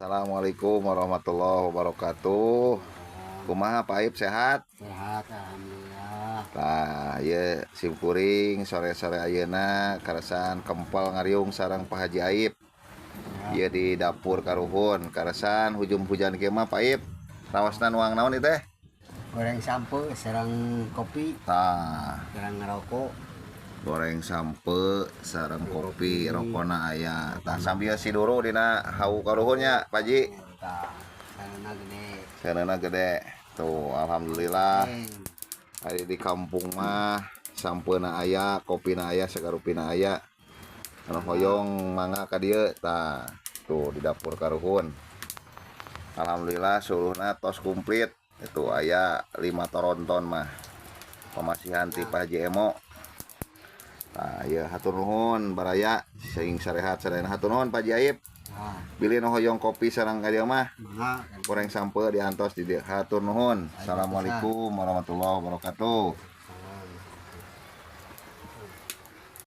Assalamualaikum warahmatullahi wabarakatuh. Kumaha, Pak Aip, sehat? Sehat, alhamdulillah. Tah, ieu simkuring sore-sore ayeuna karasan kempel ngariung sareng Pak Haji Aip. Ieu di dapur karuhun, karasan hujum hujan kieu mah, Pak Aip. Raosna nuang naon ieu teh? Goreng sampeu sareng kopi. Tah, sareng ngerokok. Goreng sampeu sareng kopi, rokona aya. Tah, sambil siduru dina hawu karuhun nya, Pak Haji. Tah, sarana gede. Sarana gede. Tuh, alhamdulillah. Ari di kampung mah sampeuna aya, kopina aya, sagarupina aya. Anu hoyong mangga ka dieu, tah, tuh di dapur karuhun. Alhamdulillah suluhna tos komplit. Itu aya 5 toronton mah. Pamasihan ti Pak Haji Emo. Tah, ieu hatur nuhun baraya, sing sarehat sadayana, hatur nuhun, Pak Haji Aip. Nah, Bilih nu hoyong kopi sareng ka dieu mah, mangga. Goreng sampeu diantos di dieu. Hatur nuhun. Assalamualaikum warahmatullahi wabarakatuh.